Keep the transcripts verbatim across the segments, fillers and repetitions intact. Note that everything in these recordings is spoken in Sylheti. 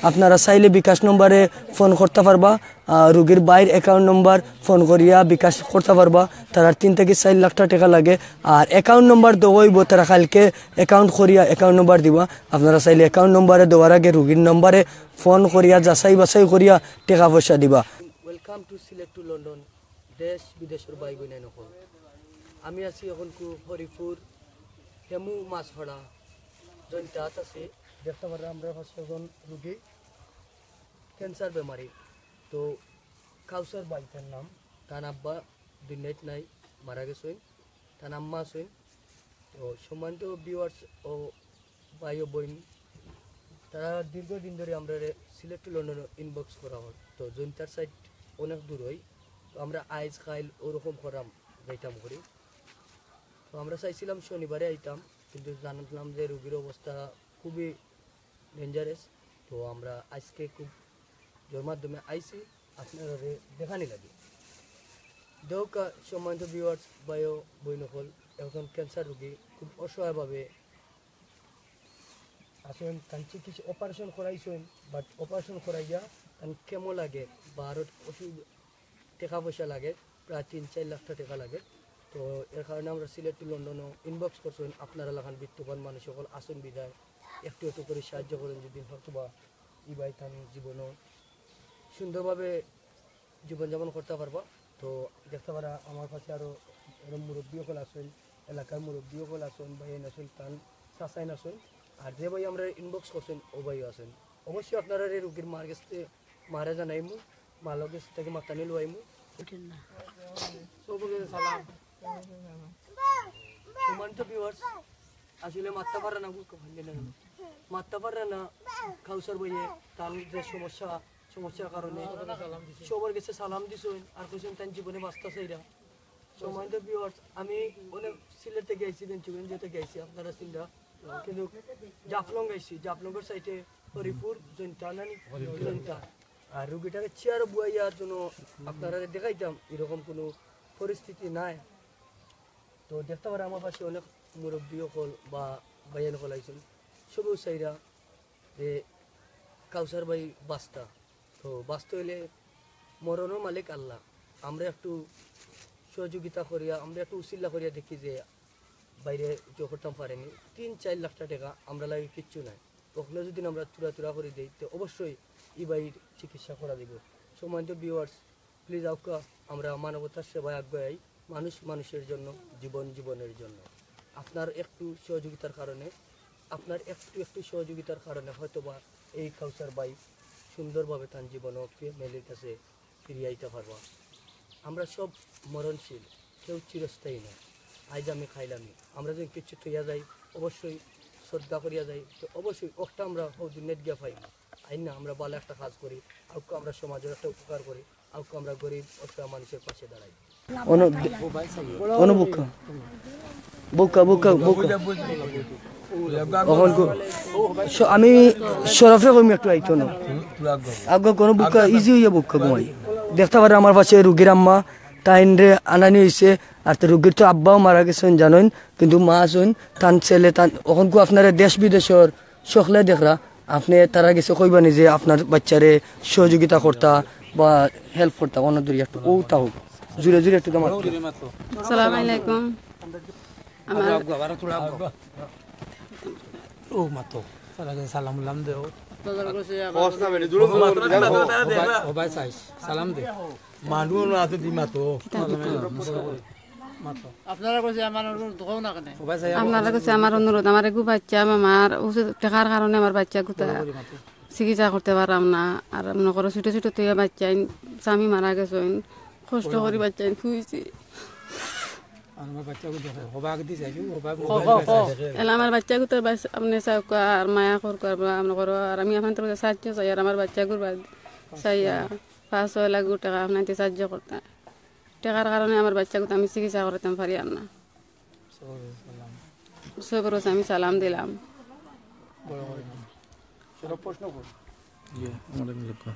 আপনারা চাইলে বিকাশ নম্বরে ফোন করতা পারবা। আহ, রুগীর ভাইর অ্যাকাউন্ট নম্বর ফোন করিয়া বিকাশ করতা পারবা। তারার তিন থাকি চাইর লাখ টেকা লাগে। আর অ্যাকাউন্ট নম্বর দেওয়া অইবো, তারা কাইলকে অ্যাকাউন্ট করিয়া অ্যাকাউন্ট নম্বর দিবা। আপনারা চাইলে অ্যাকাউন্ট নম্বরে দেওয়ার আগে রুগীর নম্বরে ফোন করিয়া যাচাই বাছাই করিয়া টেকা পয়সা দিবা। Welcome to Sylhet to London, দেশ বিদেশর ভাই বইনাইন অকল। আমি আছি অখনকু হরিপুর হেমু মাছপাড়া জৈন্তাত আছি। দেখতা পাররা আমরার পাশে একজন রুগী, ক্যান্সার বেমারি। তো কাউসার ভাই তান নাম, তান আব্বা দুনিয়াত নাই, মারা গেছইন। তান আম্মা আছইন। তো সম্মানিত ভিউয়ার্স ও ভাই ও বইন, তারা দীর্ঘদিন ধরি আমরারে Sylhet to London ইনবক্স করা অর। তো জৈন্তার সাইড অনেক দূর অয়, তো আমরা আইজ কাইল অরকম করাম যাইতাম করি। তো আমরা চাইছিলাম শনিবারে আইতাম, কিন্তু জানলাম যে রুগীর অবস্থা খুবই ডেঞ্জারাস। তো আমরা আইজকে খুব জোর মাধ্যমে আইছি আপনারারে দেখানি লাগি। দেউক্কা সম্মানিত ভিউয়ার্স, ভাই ও বইন অকল, একজন ক্যান্সার রুগী খুব অসহায়ভাবে আছইন, তান চিকিৎসা, অপারেশন করাইছইন, বাট অপারেশন করাইয়া তান কেমো লাগে বা আরো অসুবিধা, টেকা পয়সা লাগে, প্রায় তিন চাইর লাখ টেকা লাগে। তো এর কারণে আমরা Sylhet to London ও ইনবক্স করছইন, আপনারা লাখান বিত্তবান মানুষ অকল আছইন বিধায় একটু একটু করি সাহায্য করইন, যদি হয়তো বা ই ভাই তান জীবনও সুন্দরভাবে জীবনযাপন করতা পারবা। তো দেখতা পাররা আমার পাশে আরো, আরো মুরব্বি অকল আছইন, এলাকার মুরব্বি অকল আছইন, ভাইয়াইন আছইন, তান চাচাইন আছইন। আর যে ভাই আমরারে ইনবক্স করছইন, অউ ভাইও আছইন। অবশ্যই আপনারারে রুগীর মার গেছে, মারে জানাইমু, মার লগে থাকি মাতানি লইমু। সবকে সালাম। সম্মানিত ভিউয়ার্স, আসলে মাততা পাররা না, বুক ভাঙ্গে না কেন? মাততা পাররা না, কাউসার ভাইয়ে তান যে সমস্যা, সমস্যার কারণে সবার গেছে সালাম দিছইন, আর কইছইন তান জীবনে বাঁচতা চাইরা। সম্মানিত ভিউয়ার্স, আমি অনেক সিলেট থাকি আইছি, বেঞ্চুগঞ্জ থাকি আইছি, আপনারা চিনরা, কিন্তু জাফলং আইছি, জাফলংয়ের সাইডে হরিপুর, জৈন্তা নানি, জৈন্তা। আর রুগীটারে চেয়ারো বওয়াইয়া যেন আপনারারে দেখাইতাম, এরকম কোনো পরিস্থিতি নাই। তো দেখতা পাররা আমার পাশে অনেক মুরব্বি অকল বা ভাইয়াইন অকল আইছইন, সবেউ চাইরা যে কাউসার ভাই বাঁচতা। তো বাঁচতে অইলে মরণও মালিক আল্লাহ। আমরা একটু সহযোগিতা করিয়া, আমরা একটু উছিলা করিয়া দেখি যে ভাইরে জোর করতাম পারিনি। তিন চাইর লাখ টেকা আমরার লাগি কিচ্ছু নায়। অখনো যদি আমরা থুড়া থুড়া করি দেই, তে অবশ্যই ই ভাইর চিকিৎসা করা যাইবো। সম্মানিত ভিউয়ার্স, প্লিজ আউক্কা, আমরা মানবতার সেবায় আগুয়াই, মানুষ মানুষের জন্য, জীবন জীবনের জন্য। আপনার একটু সহযোগিতার কারণে, আপনার একটু একটু সহযোগিতার কারণে হয়তোবা এই কাউসার ভাই সুন্দরভাবে তান জীবন ও ফ্যামিলির কাছে ফিরিয়া আইতা পারবা। আমরা সব মরণশীল, কেউ চিরস্থায়ী নায়। আইজ আমি কাইল আমি, আমরা যদি কিচ্ছু থইয়া যাই, অবশ্যই শ্রদ্ধা করিয়া যাই, তো অবশ্যই অখটা আমরা হউ দুনিয়াত গিয়া পাই না। আইন না, আমরা ভালা একটা কাজ করি, আউক্কা আমরা সমাজর একটা উপকার করি, আউক্কা আমরা গরিব অসহায় মানুষের পাশে দাঁড়াই। অনু, অনু বুক্কা। বুক্কা, বুক্কা, বুক্কা। অখন কো-, স-, আমি শরফরে কইমু একটু আইতো না। আগে কোনো বুক্কা, ইজি অইয়া বুক্কা ঘুমাই। দেখতা পাররা আমার পাশে রুগীর আম্মা, তাইনরে আনানি অইছে। আর তো রুগীর তো আব্বাও মারা গেছইন জানইন, কিন্তু মা আছইন, তান ছেলে, তান, অখন কো আপনারা দেশ বিদেশর সকলে দেখরা, আপনে তারার গেছে কইবা নি যে আপনার বাইচ্চারে সহযোগিতা করতা বা হেল্প করতা, অনো দূরে একটু অউতা হউক, জুরে জুরে একটু দামাত। আসসালামু আলাইকুম। আমার ও মাতো, সালাম উলাম দেও। ও ভাই, ও ভাই সাইজ, সালাম দে। মানু না আছে দি মাতো। কিতা কিতা? মাতো। আপনারা কইছে আমার অনুরোধ দেও না কেনে? ও ভাই সাইজ, আপনারা কইছে আমার অনুরোধ, আমার এগু বাইচ্চা, আমার অসুখ, টেকার কারণে আমার বাইচ্চাগুতা চিকিৎসা করতে পাররাম না। আর মনে করো ছোট ছোট থইয়া বাইচ্চাইন, স্বামী মারা গেছইন, কষ্ট করি বাইচ্চাইন খুইছি। আর আমার বাইচ্চাগু দেখো, হবা আগে দি যাইছো, হবা হ, হ, হ। এলা আমার বাইচ্চাগুতার বাইস-, আপনে চাউক্কা আর মায়া করউক্কা, আর মনে করো, আর আমি আপনার তরফে সাহায্য চাই, আর আমার বাইচ্চাগুর বাদ চাইয়া পাঁচ ছয় লাখ টেকা আপনার সাহায্য করতা। টেকার কারণে আমার বাইচ্চাগুতা আমি চিকিৎসা করাইতাম পারিয়ার না। সবর সালাম। সবর আমি সালাম দিলাম। বড় করে নাম। সেটা প্রশ্ন করো। ইয়ে, আমার এমনি লোক।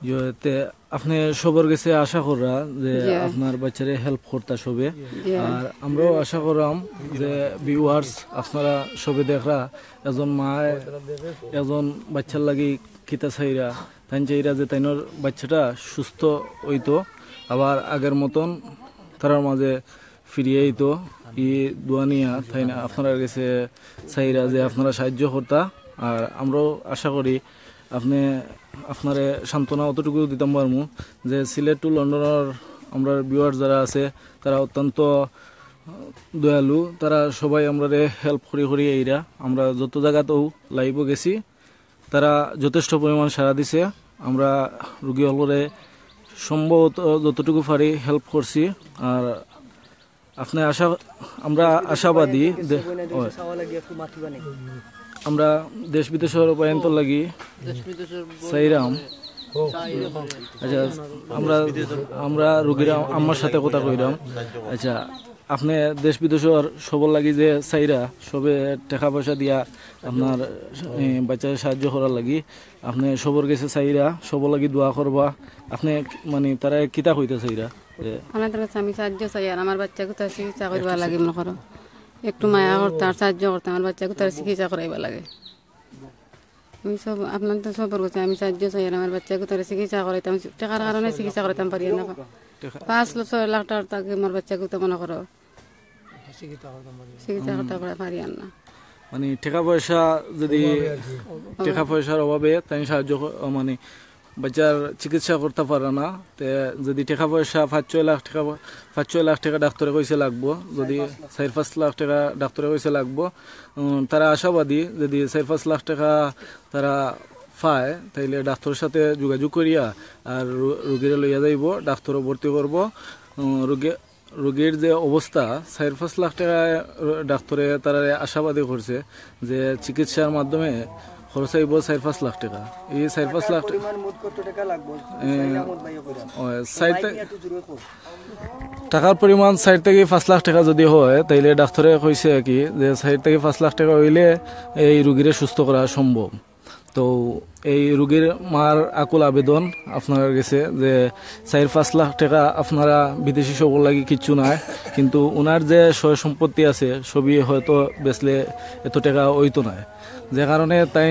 ইয়ে, তে আপনি সবার গেছে আশা করা যে ইয়ে। আপনার বাচ্চারে হেল্প করতা সবে। ইয়ে। আর আমরাও আশা করাম যে ভিউয়ার্স আপনারা সবে দেখরা, একজন মা একজন বাচ্চার লাগি কিতা চাইরা, তাইন চাইরা যে তাইনর বাচ্চাটা সুস্থ হইতো, আবার আগের মতন তারার মাঝে ফিরিয়ে আইতো। ই দোয়া নিয়া তাইন আপনার গেছে চাইরা যে আপনারা সাহায্য করতা। আর আমরাও আশা করি আপনি আপনারে সান্ত্বনা অতটুকু দিতাম পারমু যে সিলেট টু লন্ডনের আমরা ভিউয়ার যারা আছে, তারা অত্যন্ত দয়ালু, তারা সবাই আমরারে হেল্প করি করি এইরা। আমরা যত জায়গাতেও লাইভও গেছি, তারা যথেষ্ট পরিমাণ সাড়া দিছে। আমরা রুগী হলরে সম্ভবত যতটুকু পারি হেল্প করছি। আর আপনি আশা আমরা আশাবাদী দে- ওই, আমরা দেশ বিদেশের উপায়ন্ত লাগি চাইরাম। আচ্ছা, আমরা আমরা রুগীরা আমার সাথে কথা কইরাম। আচ্ছা, আপনি দেশ বিদেশের সবর লাগি যে চাইরা সবে টাকা পয়সা দিয়া আপনার বাচ্চার সাহায্য করার লাগি, আপনি সবর গেছে চাইরা সবর লাগি দোয়া করবা। আপনি মানে তারা কিতা কইতে চাইরা? আমরা তার কাছে আমি সাহায্য চাই, আর আমার বাচ্চা কোথায় চিকিৎসা করবার লাগে মনে করো, একটু মায়া করতে আর সাহায্য করতে, আমার বাচ্চা কোথায় চিকিৎসা করাইবার লাগে। আমি সব আপনার তো সবর কাছে আমি সাহায্য চাই, আর আমার বাচ্চা কোথায় চিকিৎসা করাইতাম, টাকার কারণে চিকিৎসা করাইতাম পারি না। পাঁচ লাখ ছয় লাখ টাকার তাকে আমার বাচ্চা কোথায় মনে করো চিকিৎসা করতে পারি আর না। মানে টাকা পয়সা যদি টাকা পয়সার অভাবে তাই সাহায্য ক- মানে বাচ্চার চিকিৎসা করতে পারে না, তে যদি টাকা পয়সা পাঁচ ছয় লাখ টাকা, পাঁচ ছয় লাখ টাকা ডাক্তারে কইছে লাগবো, যদি চার পাঁচ লাখ টাকা ডাক্তারে কইছে লাগবো, উম, তারা আশাবাদী যদি চার পাঁচ লাখ টাকা তারা পায়, তাইলে ডাক্তারের সাথে যোগাযোগ করিয়া আর রু- রুগীরে লইয়া যাইবো, ডাক্তারও ভর্তি করবো। উম, রুগী রুগীর যে অবস্থা, চার পাঁচ লাখ টাকা ডাক্তারে তারা আশাবাদী করছে যে চিকিৎসার মাধ্যমে খরচ আইব চার পাঁচ লাখ টাকা। এই চার পাঁচ লাখ টা- পরিমাণ মোট কত টাকা লাগবো? এ, চাইরা মোট ভাইয়া কইরা। ও, চাইর মাইক তে- নিয়ে একটু জোরে কও। টাকার পরিমাণ চাইর থেকে পাঁচ লাখ টাকা যদি হয়, তাইলে ডাক্তারে কইছে আর কি যে চাইর থেকে পাঁচ লাখ টাকা হইলে এই রুগীরে সুস্থ করা সম্ভব। তো এই রুগীর মার আকুল আবেদন আপনার গেছে যে চাইর পাঁচ লাখ টাকা আপনারা বিদেশি সবর লাগি কিচ্ছু নাই, কিন্তু ওনার যে সয় সম্পত্তি আছে সবই হয়তো বেচলে এত টাকা হইতো না, যে কারণে তাই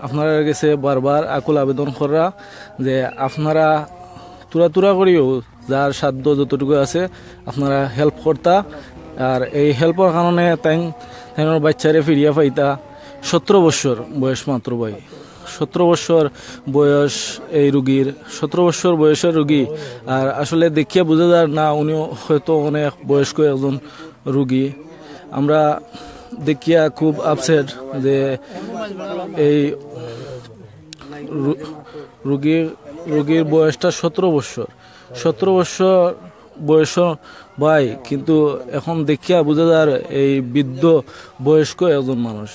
আপনার গেছে বারবার আকুল আবেদন করা যে আপনারা তুরা তুরা করিও যার সাধ্য যতটুকু আছে আপনারা হেল্প করতা। আর এই হেল্পর কারণে তাই তাইনর বাচ্চারে ফিরিয়া পাইতা। সতেরো বছর বয়স মাত্র ভাই, সতেরো বছর বয়স এই রুগীর, সতেরো বছর বয়সের রুগী। আর আসলে দেখিয়া বোঝা যায় না, উনি হয়তো অনেক বয়স্ক একজন রুগী। আমরা দেখিয়া খুব আপসেট যে এই রু- রুগীর রুগীর বয়সটা সতেরো বছর। সতেরো বছর বয়স ভাই, কিন্তু এখন দেখিয়া বোঝা যার এই বৃদ্ধ বয়স্ক একজন মানুষ।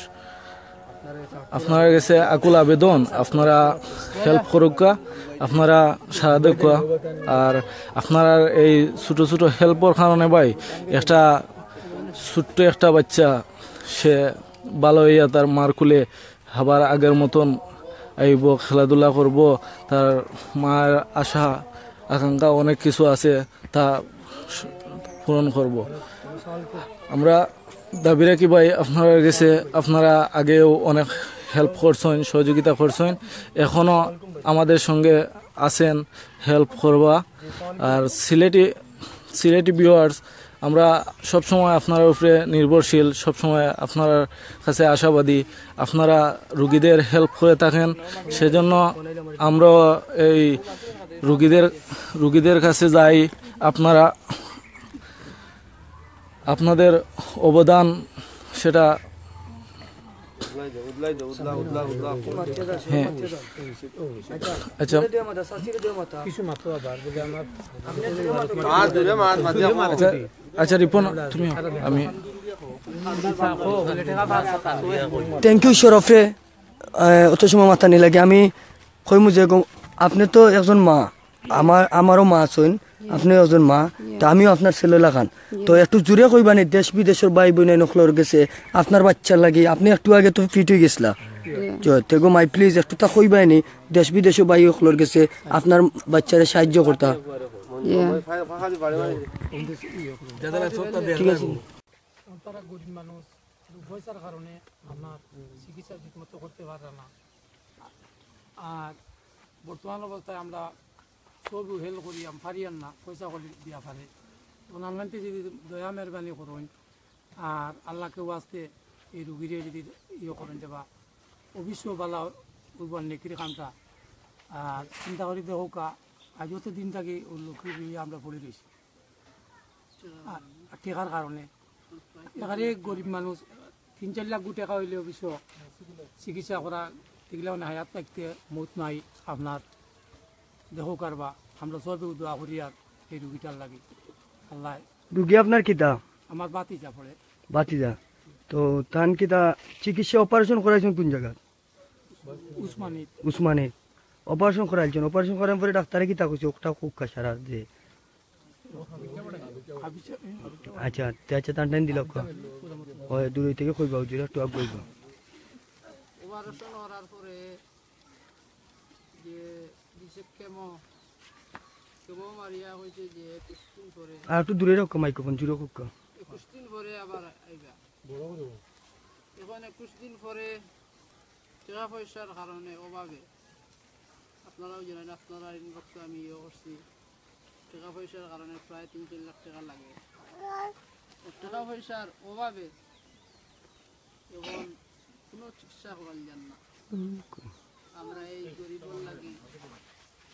আপনার গেছে আকুল আবেদন, আপনারা হেল্প করুক্কা, আপনারা সারা দেউক্কা। আর আপনার এই ছোট ছোট হেল্পর কারণে ভাই একটা ছোট্ট একটা বাচ্চা সে ভালো হইয়া তার মার কুলে আবার আগের মতন আইব, খেলাধুলা করব, তার মার আশা আকাঙ্ক্ষা অনেক কিছু আছে, তা পূরণ করব। আমরা দাবি রাখি ভাই আপনার গেছে, আপনারা আগেও অনেক হেল্প করছেন, সহযোগিতা করছেন, এখনও আমাদের সঙ্গে আছেন, হেল্প করবা। আর সিলেটি সিলেটি ভিউয়ার্স, আমরা সবসময় আপনার উপরে নির্ভরশীল, সবসময় আপনার কাছে আশাবাদী। আপনারা রুগীদের হেল্প করে থাকেন, সেজন্য আমরা এই রুগীদের রুগীদের কাছে যাই। আপনারা আপনাদের অবদান সেটা হ্যাঁ। আচ্ছা। আচ্ছা, আচ্ছা, রিপন, তুমি আমি থ্যাংক ইউ শরফরে। আহ, অত সময় মাথা নিলাগে আমি কইমু যে গো, আপনি তো একজন মা, আমার আমারও মা আছেন, আপনিও একজন মা, তো আমিও আপনার ছেলে লাখান। তো একটু জোরে কইবানি দেশ বিদেশের ভাই বোন নকলর গেছে আপনার বাচ্চার লাগি, আপনি একটু আগে তো ফিট হয়ে গেছিলা, জি। তে গো মাই, প্লিজ একটু তা কইবায়নি দেশ বিদেশো ভাই অকলর গেছে আপনার বাচ্চারে সাহায্য করতা। জি। ঠিক আছে। তারা গরিব মানুষ, পয়সার কারণে আপনার চিকিৎসা ঠিকমতো করতে পারে না। আর বর্তমান অবস্থায় আমরা সব হেল্প করি, আমি পারি আর না, পয়সা করি দিয়া পারে। তখন আল্লাহতে যদি দয়া মেহরবানি করইন, আর আল্লাহকে ওয়াস্তে এই রুগীরে যদি ইয়ে করেন দেবা, অবশ্য বালা উর্বর নেকির কামটা। আর চিন্তা করি দেখোকা, আজ অত দিন থাকি ওই লক্ষ্মী বিয়ে আমরা পড়ে রয়েছি। আর টেকার কারণে এখানে গরিব মানুষ তিন চার লাখ টাকা হইলে অবশ্য চিকিৎসা করা, দেখলে মানে হায়াত থাকতে মৌত নাই আপনার। দেখো কারবা, আমরা সবে দোয়া করি আর এই রুগীটার লাগি। আল্লাহ। রুগী আপনার কিতা? আমার ভাতিজা পড়ে। ভাতিজা। তো তান কিতা চিকিৎসা, অপারেশন করাইছেন কোন জায়গা? উসমানী। উসমানী। অপারেশন করাইছেন, অপারেশন করার পরে ডাক্তারে কিতা কইছে? ওটা খুব কাছারা যে। আচ্ছা, তে আচ্ছা, তান টাইম দিল। ওই দূর থেকে কইবা, হুজুর একটু আগ কইবা। অপারেশন করার পরে যে দিছে কেমো, কেমো মারিয়া কইছে যে একুশ দিন পরে। আর একটু দূরে রাখো মাইক্রোফোন, জোরে রাখো। একুশ দিন পরে আবার আইবা। এখন একুশ দিন পরে টেকা পয়সার কারণে অভাবে, আপনারাও জানেন, আপনারা ইনবক্সে আমি ইয়ে করছি, টেকা পয়সার কারণে প্রায় তিন চার লাখ টাকা লাগে। টেকা পয়সার অভাবে এখন কোনো চিকিৎসা করান যান না। আমরা এই গরিবর লাগি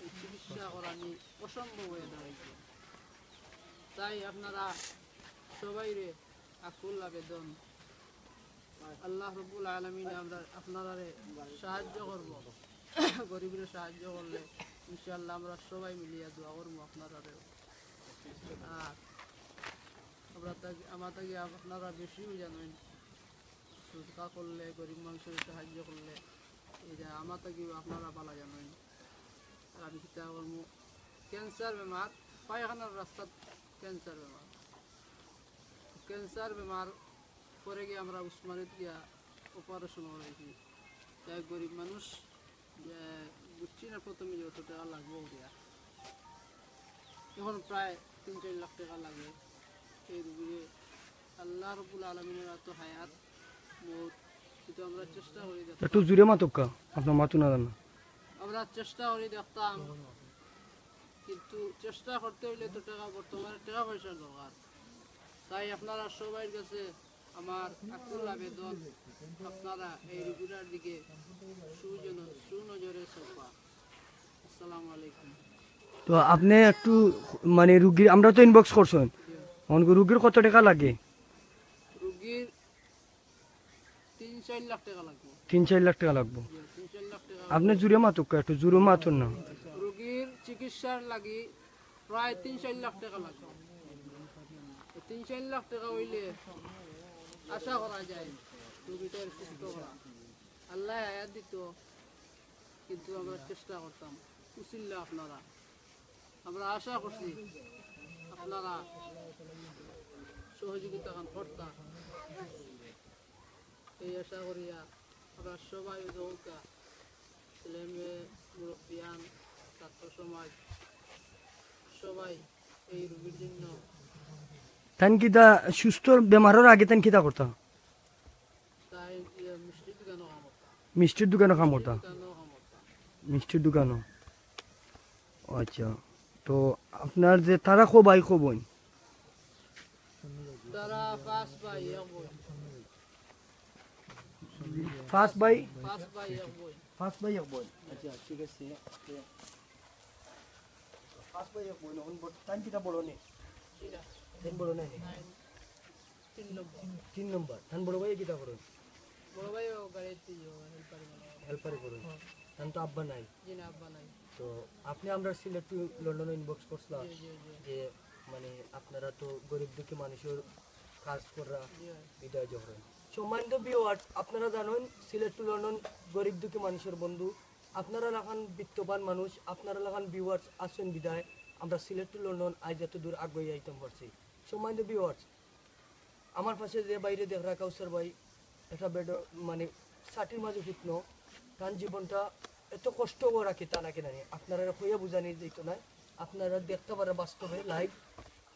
এই চিকিৎসা করানি অসম্ভব হয়ে দাঁড়াইছে। তাই আপনারা সবাইরে আকুল আবেদন, আল্লাহ রব্বুল আলামিন আমরা আপনারারে সাহায্য করব। গরিবরে সাহায্য করলে ইনশাআল্লাহ আমরা সবাই মিলিয়া দোয়া করবো আপনারারে। আর আমরা তাকে, আমার তাকে আপনারা বেশিও জানেন, সদকা করলে, গরিব মানুষের সাহায্য করলে, এটা আমার তাকে আপনারা ভালা জানেন। আর আমি চিন্তা করবো, ক্যান্সার বেমার, পায়খানার রাস্তাত ক্যান্সার বেমার, ক্যান্সার বেমার পরে গিয়া আমরা উসমানীত গিয়া অপারেশন করাইছি। তাই গরিব মানুষ, যে বুঝছি না প্রথমে যে অত টাকা লাগবো করিয়া। এখন প্রায় তিন চার লাখ টাকা লাগে। এই রুগীরে আল্লাহ রব্বুল আলামিনের এত হায়াত মউত, কিন্তু আমরা চেষ্টা করি দেখতাম। একটু জোরে মাতউক্কা, আপনার মাতউ না জানা। আমরা চেষ্টা করি দেখতাম, কিন্তু চেষ্টা করতে হইলে তো টাকা, বর্তমানে টাকা পয়সার দরকার। তাই আপনারা সবার কাছে আমার আকুল আবেদন, আপনারা এই রুগীটার দিকে সুজন-, সুনজরে চাইবা। আসসালামু আলাইকুম। তো আপনি একটু মানে রুগীর, আমরা তো ইনবক্স করছেন, এখন রুগীর কত টাকা লাগে? রুগীর তিন চার লাখ টাকা লাগবো। তিন চার লাখ টাকা লাগবো। জি, তিন চার লাখ টাকা। আপনি জোরে মাতউক্কা, একটু জোরে মাতউন না। রুগীর চিকিৎসার লাগি প্রায় তিন চার লাখ টাকা লাগবো। তো তিন চার লাখ টাকা হইলে আশা করা যায় রুগীটার সুস্থ করা। আল্লাহ হায়াত দিত, কিন্তু আমরা চেষ্টা করতাম। উসিল্লা আপনারা, আমরা আশা করছি আপনারা সহযোগিতা করতা। এই আশা করিয়া আমরা সবাই দৌকা, ছেলে মেয়ে, মুরব্বিয়ান, ছাত্র সমাজ, সবাই এই রুগীর জন্য। তাইন কিতা সুস্থ বেমারর আগে তাইন কিতা করতা? তাই, ইয়ে, মিষ্টির দোকানও কাম করতা। মিষ্টির দোকানও কাম করতা? দোকানও কাম করতা। মিষ্টির দোকানও। আচ্ছা, তো আপনার যে তারা কো ভাই কো বইন? তারা পাঁচ ভাই, এক বইন। পাঁচ ভাই? পাঁচ ভাই, এক বইন। পাঁচ ভাই, এক বইন। আচ্ছা, ঠিক আছে। পাঁচ ভাই, এক বইন। এখন বর্ত-, তাইন কিতা বড় নি? তাইন বড় নি? তিন নম্বর। তিন নম্বর। তান বড় ভাই কিতা করইন? বড় ভাই ও গাড়িত ইয়ে, হেল্পারি মানে। হেল্পারি করইন। হ্যাঁ। তান তো আব্বা নাই। জি না, আব্বা নাই। তো আপনি আমরা সিলেট টু লন্ডন ইনবক্স করছিলা জি, জি, জি। যে মানে আপনারা তো গরিব দুঃখী মানুষর কাজ কররা জি। বিদায় জহরন। সম্মানিত ভিউয়ার্স, আপনারা জানেন সিলেট টু লন্ডন গরিব দুঃখী মানুষর বন্ধু। আপনারা লাখান বিত্তবান মানুষ, আপনারা লাখান ভিউয়ার্স আছেন বিদায় আমরা সিলেট টু লন্ডন আজ এত দূর আগুয়াই আইতাম পারছি। সম্মানিত ভিউয়ার্স, আমার পাশে যে ভাইরে দেখরা কাউসার ভাই, একটা বেড মানে ছাতির মাঝে ফুটনো, তান জীবনটা এত কষ্ট করে রাখি তা নাকি নানি আপনারা কইয়া বুঝানি দিত না। আপনারা দেখতা পাররা বাস্তবে লাইভ।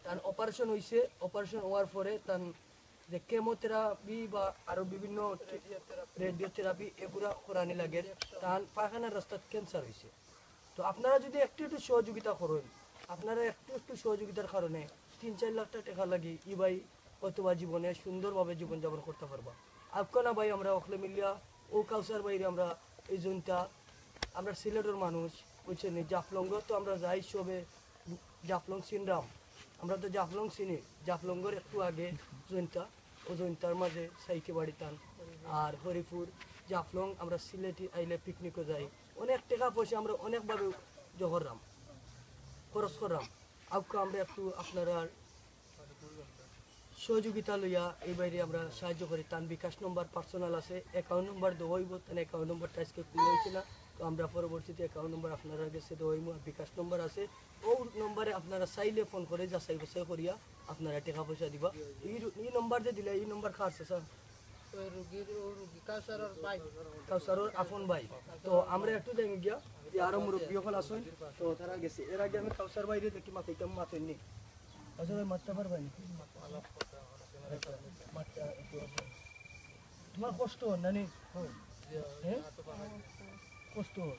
তান অপারেশন হইছে, অপারেশন হওয়ার পরে তান যে কেমোথেরাপি বা আরো বিভিন্ন রেডিওথেরাপি এগুলা করানি লাগে, তান পায়খানার রাস্তাত ক্যান্সার হইছে। তো আপনারা যদি একটু একটু সহযোগিতা করেন, আপনারা একটু একটু সহযোগিতার কারণে তিন চার লাখ টেকা লাগি ই ভাই হয়তো বা জীবনে সুন্দরভাবে জীবনযাপন করতা পারবা। আউক্কা না ভাই, আমরা অকলে মিলিয়া ও কাউসার ভাইরে আমরা এই জনতা, আমরা সিলেটর মানুষ, বুঝছেন নি? জাফলংগো তো আমরা যাই সবে, জাফলং চিনরাম, আমরা তো জাফলং চিনি, জাফলংগোর একটু আগে জনতা, ও জনতার মাঝে সাইকে বাড়ি তান। আর হরিপুর, জাফলং আমরা সিলেটি আইলে পিকনিকও যাই, অনেক টেকা পয়সা আমরা অনেকভাবে জোগাড় কররাম, খরচ কররাম। আউক্কা আমরা একটু আপনারার সহযোগিতা লইয়া এই ভাইরে আমরা সাহায্য করি। তান বিকাশ নম্বর পার্সোনাল আছে, অ্যাকাউন্ট নম্বর দেওয়া হইব, তান অ্যাকাউন্ট নম্বরটা আজকে খোলা হয়েছে না, তো আমরা পরবর্তীতে অ্যাকাউন্ট নম্বর আপনারার গেছে দেওয়া হইব। আর বিকাশ নম্বর আছে, ও নম্বরে আপনারা চাইলে ফোন করে যাচাই বাছাই করিয়া আপনারা টেকা পয়সা দিবা। এই রু-, এই নম্বর যে দিলে, এই নম্বর কার আছে স্যার? ওই রুগীর, ও রুগী কাউসারর ভাই। কাউসারর আপন ভাই। তো আমরা একটু যাই গিয়া, যে আরো মুরব্বী অকল আছইন, তো তারা গেছে। এর আগে আমি কাউসার ভাইরে দেখি মাতাইতাম, মাতেননি। কাউসার ভাই মাততা পারবা নি? আচ্ছা, মাততা একটু। তোমার কষ্ট অর না নি? হ্যাঁ? কষ্ট অর।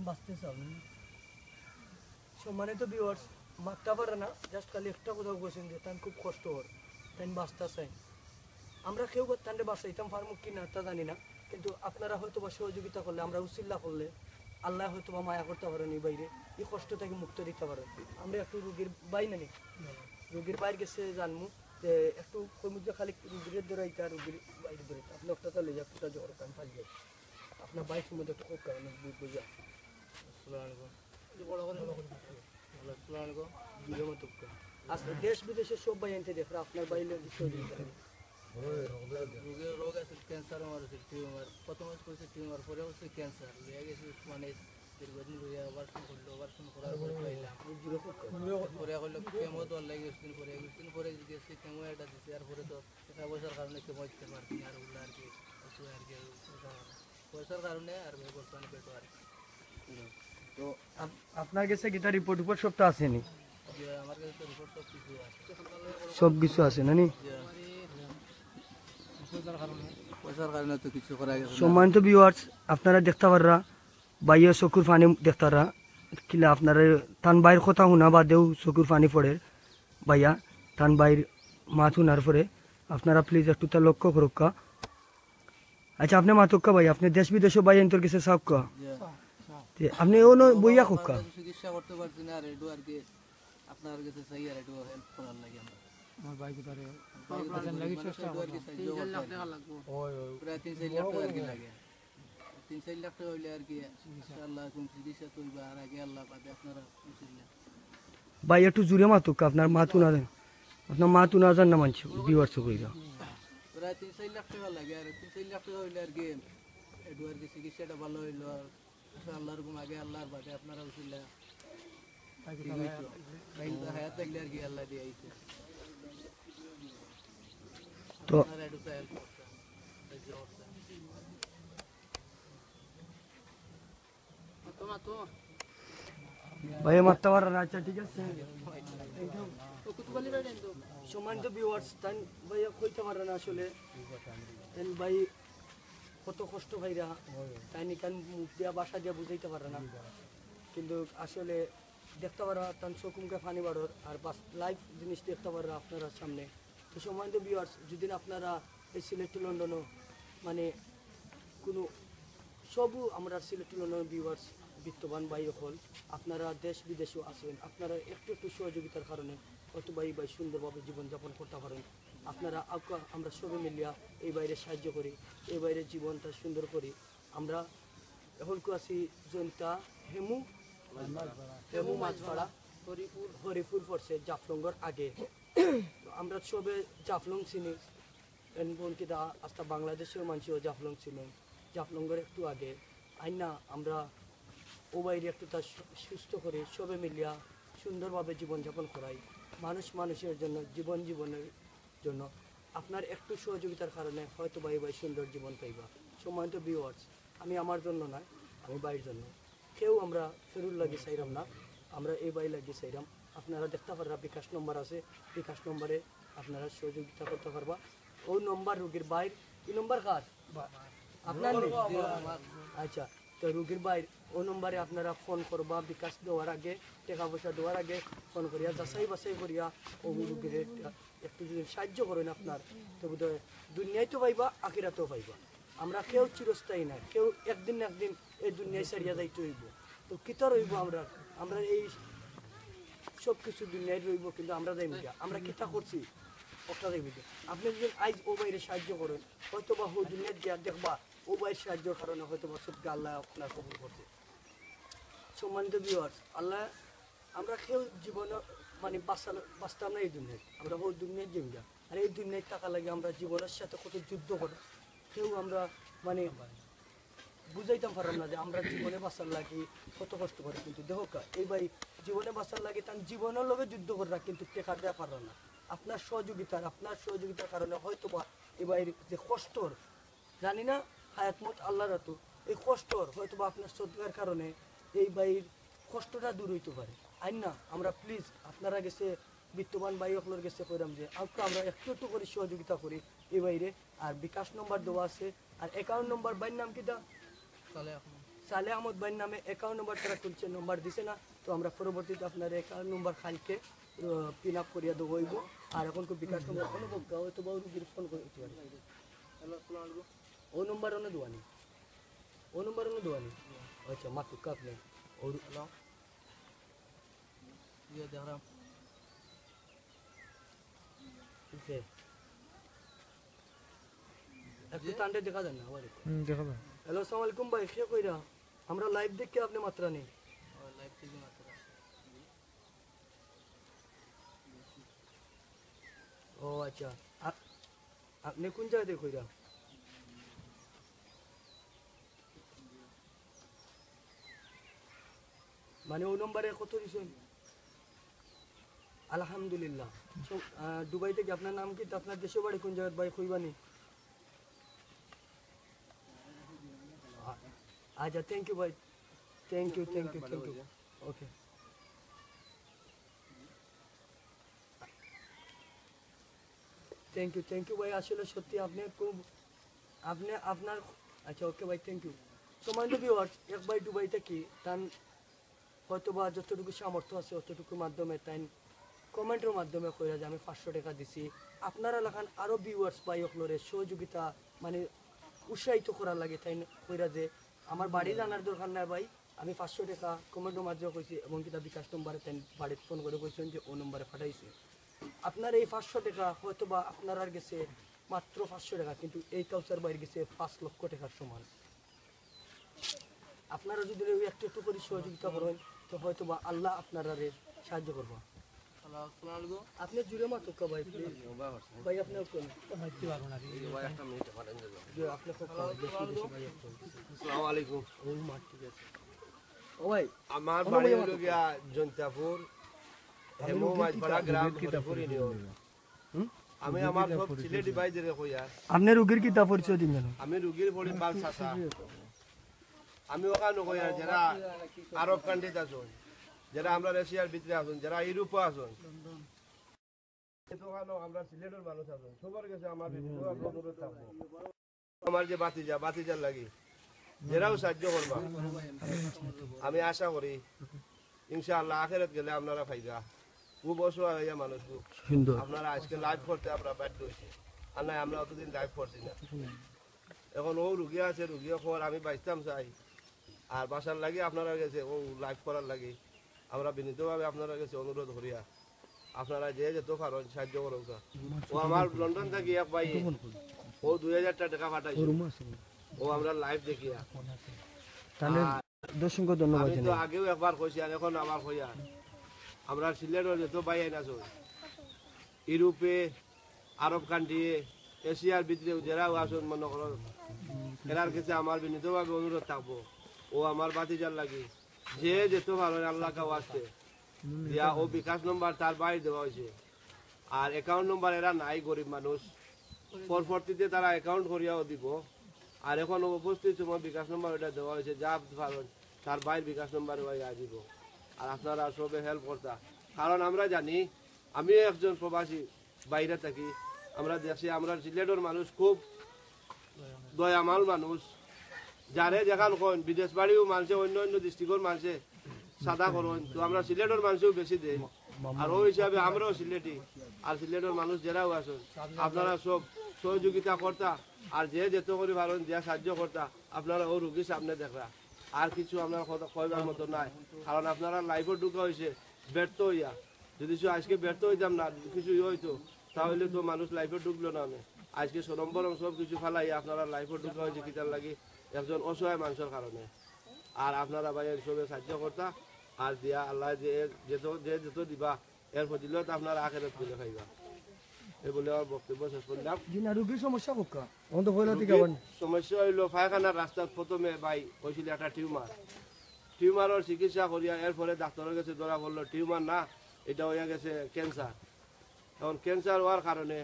বাঁচতে চাও না? সম্মানিত ভিউয়ার্স, মাততা পারে না, জাস্ট খালি একটা কথা কইছেন যে তান খুব কষ্ট অর, তাইন বাঁচতা চাইন। আমরা কেউ তানরে বাঁচাইতাম পারমু কি না তা জানি না, কিন্তু আপনারা হয়তো বা সহযোগিতা করলে, আমরা উসিল্লা করলে, আল্লাহ হয়তো বা মায়া করতা পারেন এই ভাইরে, এই কষ্ট থাকি মুক্ত দিতা পারেন। আমরা একটু রুগীর ভাই নানি, রুগীর ভাইর গেছে জানমু যে একটু কইমু যে খালি রুগীরে ধরাইতা, রুগীর ভাইরে ধরাইতা। আপনি একটা তাহলে একটুটা জোর কান পাইয়ে আপনার ভাই সম্বন্ধে একটু খুব কারণ বুঝা। আসসালামু আলাইকুম। আসসালামু আলাইকুম। জুড়ে মতো আচ্ছা, দেশ বিদেশে সব ভাই আনতে দেখরা আপনার ভাই লোক সহযোগিতা। রোগের রোগ আছে, ক্যান্সার আমার আছে, টিউমার। প্রথমে কইছে টিউমার, পরে কইছে ক্যান্সার। লইয়া গেছি উসমানে, দীর্ঘদিন লইয়া অপারেশন করলো, অপারেশন করার পরে পাইলাম। পরে কইলো কেমো দেওয়ার লাগি, একুশ দিন পরে, একুশ দিন পরে গেছি, কেমো একটা দিছে, আর পরে তো টাকা পয়সার কারণে কেমো দিতে পারছি না, আর ওগুলো আর কি, একটু আর কি, পয়সার কারণে আর বর্তমানে পেটো আর কি। তো আপ-, আপনার গেছে কিতা রিপোর্ট টিপোর্ট সব তো আছে নি? জি, আমার কাছে তো রিপোর্ট সব কিছু আছে। সব কিছু আছে না নি? জি। পয়সার কারণে তো কিছু করা গেছে না। সম্মানিত ভিউয়ার্স, আপনারা দেখতা পাররা, ভাইয়ে চকুর পানি দেখতা পাররা, কিলা আপনারা তান ভাইর কথা হুনা বাদেও চকুর পানি পড়ের ভাইয়া, তান ভাইর মাত হুনার পরে। আপনারা প্লিজ একটু তা লক্ষ্য করুক্কা। আচ্ছা, আপনি মাতউক্কা ভাই, আপনি দেশ বিদেশও ভাই এন্তর গেছে চাউক্কা। জি। তে আপনি অনো বইয়া কউক্কা। চিকিৎসা করতে পারছি না, আর একটু আর কি আপনার গেছে চাই, আর একটু হেল্প করার লাগি আমরা। আমার ভাই কোথারে ভাই কোথারে চেষ্টা করলাম। প্রায় তিন চার লাখ টাকা আর কি লাগে। তিন চার লাখ টাকা হইলে আর কি, আল্লাহ কোন চিকিৎসা তো হইবা, আর আগে আল্লাহ বাদে আপনারা বুঝলেন। ভাই, একটু জুরে মাতউক্কা, আপনার মাত হুনা যায়, আপনার মাত হুনা যায় না মানষে, ভিউয়ার্সে কইরা। প্রায় তিন চার লাখ টাকা লাগে, আর তিন চার লাখ টাকা হইলে আর কি, একটু আর কি চিকিৎসাটা ভালো হইলো, আর আল্লাহর হুকুম আগে, আল্লাহর বাদে আপনারা উসিলা। ঠিক হইতো। তাই তো হায়াত থাকলে আর কি আল্লাহ দিয়ে আইছে। তো আপনারা একটু হেল্প করছেন, সাহায্য করছেন। ভাই, মাততা পাররা না, আচ্ছা, ঠিক আছে। সম্মানিত ভিউয়ার্স, তাইন ভাই কইতা পাররা না আসলে। তাইন ভাই কত কষ্ট ভাইরা, তাইন ইখান মুখ দিয়া, ভাষা দিয়া বুঝাইতা পাররা না। কিন্তু আসলে দেখতা পাররা, তান চকুমুখে পানি বারর, আর বাস লাইভ জিনিস দেখতা পাররা আপনারার সামনে। তো সম্মানিত ভিউয়ার্স, যদি আপনারা এই সিলেট টু লন্ডনও মানে কোনো সবু আমরা সিলেট টু লন্ডন ভিউয়ার্স, বিত্তবান ভাই অকল, আপনারা দেশ বিদেশও আছেন, আপনারা একটু একটু সহযোগিতার কারণে হয়তো বা এই ভাই সুন্দরভাবে জীবনযাপন করতা পারেন। আপনারা আউক্কা, আমরা সবে মিলিয়া এই ভাইরে সাহায্য করি, এই ভাইরে জীবনটা সুন্দর করি। আমরা এখন কু আছি জনতা হেমু, হেমু মাছপাড়া, হরিপুর, হরিপুর পড়ছে জাফলংগর আগে। তো আমরা সবে জাফলং চিনি, এন বন কিতা আস্তা বাংলাদেশর মানষেও জাফলং চিনি, জাফলংগর একটু আগে। আইন না আমরা ও বাইরে একটু তার সু-, সুস্থ করি, সবে মিলিয়া সুন্দরভাবে জীবনযাপন করাই। মানুষ মানুষের জন্য, জীবন জীবনের জন্য। আপনার একটু সহযোগিতার কারণে হয়তো বা এই ভাই সুন্দর জীবন পাইবা। সম্মানিত ভিউয়ার্স, আমি আমার জন্য নয়, আমি ভাইর জন্য। কেউ আমরা ফেরুর লাগি চাইরাম না, আমরা এই ভাই লাগি চাইরাম। আপনারা দেখতা পাররা বিকাশ নম্বর আছে, বিকাশ নম্বরে আপনারা সহযোগিতা করতা পারবা। ও নম্বর রুগীর ভাইর, ই নম্বর কার? আপনার নি? আচ্ছা, তো রুগীর ভাইর ও নম্বরে আপনারা ফোন করবা, বিকাশ দেওয়ার আগে, টেকা পয়সা দেওয়ার আগে ফোন করিয়া যাচাই বাছাই করিয়া ও রুগীরে একটু যদি সাহায্য করেন আপনার, তো বোধহয় দুনিয়ায় তো পাইবা, আখিরাতেও পাইবা। আমরা কেউ চিরস্থায়ী না, কেউ একদিন না একদিন এই দুনিয়ায় ছাড়িয়া যাইতে হইব। তো কিতা রইব আমরা? আমরা এই সব কিছু দুনিয়ায় রইব, কিন্তু আমরা যাইমু গিয়া। আমরা কিতা করছি? ওটা যাইব গিয়া। আপনি যদি আইজ ও ভাইরে সাহায্য করেন, হয়তো বা হো দুনিয়াত গিয়া দেখবা, ও ভাইর সাহায্যর কারণে হয়তো বা সব আল্লাহ আপনার কবুল করছে। সম্মানিত ভিউয়ার্স, আল্লাহ, আমরা কেউ জীবনে মানে বাঁচাল-, বাঁচতাম না এই দুনিয়ায়, আমরা হো দুনিয়াত যাইমু গিয়া। আর এই দুনিয়ায় থাকা লাগে আমরা জীবনের সাথে কত যুদ্ধ করি, কেউ আমরা মানে বুঝাইতাম পারলাম না যে আমরা জীবনে বাঁচার লাগি কত কষ্ট করে। কিন্তু দেখো কা, এই ভাই জীবনে বাঁচার লাগি তার জীবনের লগে যুদ্ধ করে রাখ, কিন্তু টেকার ব্যাপার না। আপনার সহযোগিতার, আপনার সহযোগিতার কারণে হয়তো বা এই ভাইর যে কষ্টর, জানি না হায়াত মত আল্লাহর হাতো, এই কষ্টর হয়তো বা আপনার সদকার কারণে এই ভাইর কষ্টটা দূর হইতে পারে। আইন না, আমরা প্লিজ আপনারা গেছে, বিত্তবান ভাই অকলর গেছে কইরাম যে, আপনি আমরা একটু একটু করে সহযোগিতা করি এই ভাইরে। আর বিকাশ নম্বর দেওয়া আছে, আর অ্যাকাউন্ট নম্বর, ভাইর নাম কিতা? সালে আহমদ। সালে আহমদ ভাইর নামে অ্যাকাউন্ট নম্বর তারা খুলছে, নম্বর দিছে না, তো আমরা পরবর্তীতে আপনার অ্যাকাউন্ট নম্বর কালকে পিন আপ করিয়া দেওয়া হইব। আর এখন তো বিকাশ নম্বর কোনো বক্তা হয়তো বা রুগীর ফোন করে দিতে পারে। হ্যালো, আসসালামু আলাইকুম। ও নম্বর অন্য দোয়ানি, ও নম্বর অন্য দোয়ানি। আচ্ছা, মাতুক আপনি। ওর হ্যালো। ইয়ে দেখলাম। ওকে। একটু জি। টানতে দেখা যায় না আবার একটু। হুম, দেখা যায়। হ্যালো, আসসালামু আলাইকুম ভাই, কে কইরা? আমরা লাইভ দেখি আপনি মাত্রা নেই। ও, লাইভ থেকে মাত্রা। ও আচ্ছা, আ-, আপনি কোন জায়গা থেকে কইরা? মানে ও নম্বরে কত দিছেন? আলহামদুলিল্লাহ। So, আহ, দুবাই থেকে আপনার নাম কি? আপনার দেশের বাড়ি কোন জায়গায় ভাই, কইবানি? আ-, আচ্ছা, থ্যাংক ইউ ভাই, thank you, thank you, thank you. Okay. Thank you, thank you ভাই, আসলে সত্যি আপনি খুব, আপনি আপনার, আচ্ছা, ওকে ভাই, থ্যাংক ইউ। সম্মানিত ভিউয়ার্স, এক ভাই দুবাই থাকি, তান হয়তো বা যতটুকু সামর্থ্য আছে অতটুকুর মাধ্যমে তাই কমেন্টর মাধ্যমে কইরা যে আমি পাঁচশো টাকা দিছি। আপনারা লাখান আরও ভিউয়ার্স ভাই অকলরে সহযোগিতা মানে উৎসাহিত করার লাগে তাই কইরা যে আমার বাড়ি জানার দরকার নাই ভাই, আমি পাঁচশো টাকা কমেন্টর মাধ্যমে কইছি এবং কিতা বিকাশ নম্বরে তাই বাড়িত ফোন করে কইছেন যে ও নম্বরে পাঠাইছে। আপনার এই পাঁচশো টাকা হয়তো বা আপনারার গেছে মাত্র পাঁচশো টাকা, কিন্তু এই কাউসার ভাইর গেছে পাঁচ লক্ষ টাকার সমান। আপনারা যদি ওই একটু একটু করে সহযোগিতা করেন, তো হয়তো বা আল্লাহ আপনারারে সাহায্য করবো। হ্যালো, আসসালামু আলাইকুম। আপনি জুড়ে মাতুক্কা ভাই, please। ভাই, আপনি কোন? মারতে পারবো না, এই ভাই, একটা মিনিট, পাঠান দিল। জি, আপনি খুব কম, বেশি, বেশি ভাই, একটু। আসসালামু আলাইকুম। ওই মার, ঠিক আছে। ও ভাই, আমার বাড়ি হলো গিয়া জৈন্তাপুর, হেমু মাইজপাড়া গ্রাম, হরিপুর ইউনিয়ন। আমি আমার সব সিলেটি ভাইদেরকে কইয়ার। আপনি রুগীর কিতা পরিচয় দিন কেন? আমি রুগীর পরিবার চাচা। আমি ওখানে কইয়ার, যারা আরব কান্ট্রিত আছইন, যারা আমরার এশিয়ার ভিতরে আছইন, যারা ইউরোপে আছইন, তো ওখানে আমরা সিলেটের মানুষ আছইন, সবার গেছে আমার বিনীত অনুরোধ থাকবো। আমার যে ভাতিজা, ভাতিজার লাগি যেরাও সাহায্য করবা, আমি আশা করি ইনশাআল্লাহ আখেরাত গেলে আপনারা পাইবা। খুব অসহায় হইয়া মানুষ খুব। সুন্দর। আপনারা আজকে লাইভ করতে আমরা বাধ্য হইছি, আর নাই আমরা অতদিন লাইভ করছি না। এখন ও রুগী আছে, রুগী খবর আমি বাইতাম চাই, আর বাসার লাগি আপনারা গেছে ও লাইভ করার লাগি আমরা বিনীতভাবে আপনারা গেছে অনুরোধ করিয়া আপনারা যে যেত পারইন সাহায্য করউক্কা। ও আমার লন্ডন থাকি এক ভাই, ও দুই হাজার টাকা পাঠাইছে, ও আমরা লাইভ দেখিয়া। তাহলে আর অসংখ্য ধন্যবাদ আমি তো জানাই। আগেও একবার কইছি আর এখন আবার কইয়ার, আমরা সিলেটর যত ভাই আইন আছো, ইউরোপে, আরব কান্ট্রি, এশিয়ার ভিতরে যারাও আছইন মনে করো, এরার কাছে আমার বিনীতভাবে অনুরোধ থাকবো, ও আমার ভাতিজার লাগি যে যেত পারইন আল্লাহ কা ওয়াস্তে দিয়া ও বিকাশ নম্বর তার ভাইর দেওয়া অইছে। আর অ্যাকাউন্ট নম্বর এরা নাই, গরিব মানুষ, পরবর্তীতে তারা অ্যাকাউন্ট করিয়াও দিব। আর এখন উপস্থিত সময় বিকাশ নম্বর ওটা দেওয়া অইছে, যা পারইন তার ভাইর বিকাশ নম্বর ওয়াইয়া দিব। আর আপনারা সবে হেল্প করতা, কারণ আমরা জানি, আমিও একজন প্রবাসী, বাইরে থাকি, আমরা দেশে, আমরা সিলেটর মানুষ খুব দয়ামাল মানুষ, যারে যেখান কইন, বিদেশ বাড়িও মানষে, অন্য অন্য ডিস্ট্রিক্টর মানষে সাদা করইন, তো আমরা সিলেটর মানষেও বেশি দেই। আর ওই হিসাবে আমরাও সিলেটি, আর সিলেটর মানুষ যেরাও আছইন, আপনারা সব সহযোগিতা করতা, আর যে যেত করি পারইন, যে সাহায্য করতা, আপনারা ও রুগীর সামনে দেখরা। আর কিছু আপনার কথা কইবার মতো নাই, কারণ আপনারা লাইভও ঢুকা অইছে ব্যর্থ অইয়া। যদি সে আজকে ব্যর্থ অইতাম না, কিছু ইয়ে অইতো, তাহলে তো মানুষ লাইভে ঢুকলো না। আমি আজকে সরম বরম সব কিছু ফালাইয়া আপনারা লাইভে ঢুকা অইছে কিতার লাগি? একজন অসহায় মানুষের কারণে। আর আপনারা ভাই সবে সাহায্য করতা, আর দিয়া আল্লাহ যে যে যত, যে যত দিবা, এর ফজিলত আপনারা আখেরাত করে খাইবা। এই বলে আমার বক্তব্য শেষ করলাম। জি না, রুগীর সমস্যা কোনটা? অন্ত পয়লা থেকে রুগীর আবার সমস্যা অইলো পায়খানার রাস্তাত প্রথমে ভাই অইছিল একটা টিউমার। টিউমারর চিকিৎসা করিয়া এরপরে ডাক্তারর গেছে ধরা পড়লো টিউমার না, এটা অইয়া গেছে ক্যান্সার। এখন ক্যান্সার অওয়ার কারণে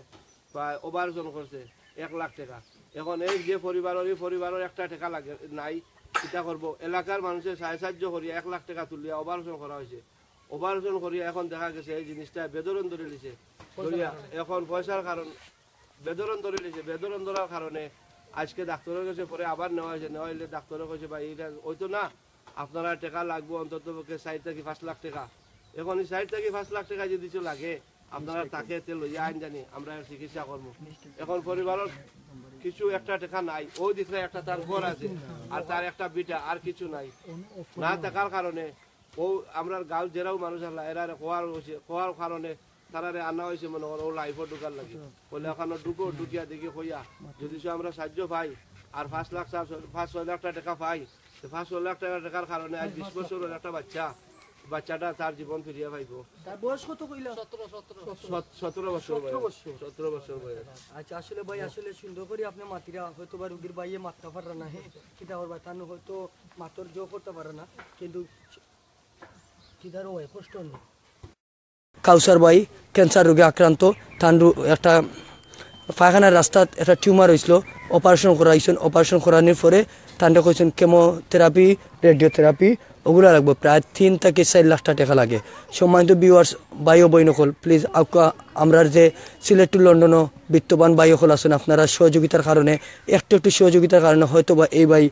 প্রায় অপারেশন করছে এক লাখ টেকা। এখন এই যে পরিবারর, এই পরিবারর একটা টেকা লাগে নাই, কিতা করবো? এলাকার মানুষে সাহায্য করিয়া এক লাখ টেকা তুলিয়া অপারেশন করা অইছে। অপারেশন করিয়া এখন দেখা গেছে এই জিনিসটা বেদরণ ধরিলিছে। ধরিয়া এখন পয়সার কারণ বেদরণ ধরিলিছে। বেদরণ ধরার কারণে আজকে ডাক্তারর গেছে পরে আবার নেওয়া অইছে। নেওয়া অইলে ডাক্তারে কইছে, "ভাই, এটা অইতো না, আপনারা টেকা লাগবো অন্তত পক্ষে চাইর থাকি পাঁচ লাখ টেকা।" এখন এই চাইর থাকি পাঁচ লাখ টেকা যদি কিছু লাগে, আপনারা তাকে তে লইয়া আইন জানি, আমরা এর চিকিৎসা করবো। এখন পরিবারর কিছু একটা টেকা নাই, ওই দিকটা একটা তার ঘর আছে, আর তার একটা বিটা, আর কিছু নাই। না থাকার কারণে ও আমরার গাঁও যেরাও মানুষ আলা, এরারে কোয়ার অইছে, কোয়ার কারণে তারারে আনা অইছে মনে করো ও লাইভে ঢুকার লাগি। বলে ওখানে ঢুকো, ঢুকিয়া দেখি কইয়া, যদি সে আমরা সাহায্য পাই, আর পাঁচ লাখ, চার, পাঁচ ছয় লাখ টেকা পাই, তো পাঁচ ছয় লাখ টেকা, টেকার কারণে আজ বিশ বছরের একটা বাচ্চা, বাচ্চাটা তার জীবন ফিরিয়া পাইবো। তার বয়স কত কইলা? সত-, সতেরো বছর বয়স। সতেরো বছর। সতেরো বছর বয়স। আচ্ছা, আসলে ভাই, আসলে সুন্দর করি আপনি মাতিরা, হয়তো বা রুগীর ভাইয়ে মাততা পাররা না, হ্যাঁ, কিতা করবা, তার হয়তো মাতর জো করতা পাররা না, কিন্তু কিতার হয়, কষ্ট নেই। কাউসার ভাই ক্যান্সার রোগে আক্রান্ত, তান রু-, একটা পায়খানার রাস্তাত একটা টিউমার অইছিল, অপারেশন করা অইছে, অপারেশন করানির পরে তানরে কইছইন কেমোথেরাপি, রেডিওথেরাপি, ওগুলা লাগবো, প্রায় তিন থাকি চাইর লাখ টেকা লাগে। সম্মানিত ভিউয়ার্স, ভাই ও বইন অকল, প্লিজ আউক্কা আমরার যে সিলেট টু লন্ডনও বিত্তবান ভাই অকল আছইন, আপনারা সহযোগিতার কারণে, একটু একটু সহযোগিতার কারণে হয়তো বা এই ভাই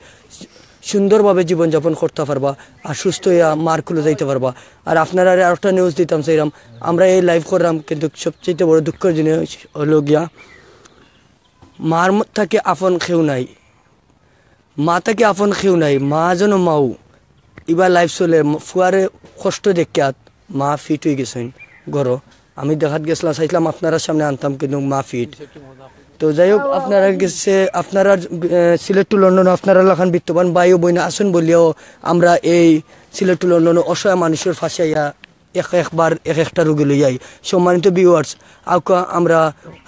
সুন্দরভাবে জীবনযাপন করতা পারবা, আর সুস্থ অইয়া মার কুলো যাইতা পারবা। আর আপনারারে আরেকটা নিউজ দিতাম চাইরাম, আমরা এই লাইভ কররাম, কিন্তু সবচেয়ে বড় দুঃখর জিনিস অইলো গিয়া, মার ম-, থাকি আপন কেউ নাই, মা থাকি আপন কেউ নাই, মা যেন মাউ। ইবা লাইভ চলে, ম-, ফুয়ারে কষ্ট দেখিয়া মা ফিট অইগেছইন ঘরো। আমি দেখাত গেছলাম, চাইছলাম আপনারার সামনে আনতাম, কিন্তু মা ফিট। তো যাই হোক, আপনারার গেছে, আপনারার, এ, সিলেট টু লন্ডন, আপনারার লাখান বিত্তবান ভাই ও বইন আছইন বলিয়াও আমরা এই সিলেট টু লন্ডন অসহায় মানুষর পাশে আইয়া এক একবার এক একটা রুগী লইয়া আই। সম্মানিত ভিউয়ার্স, আউক্কা আমরা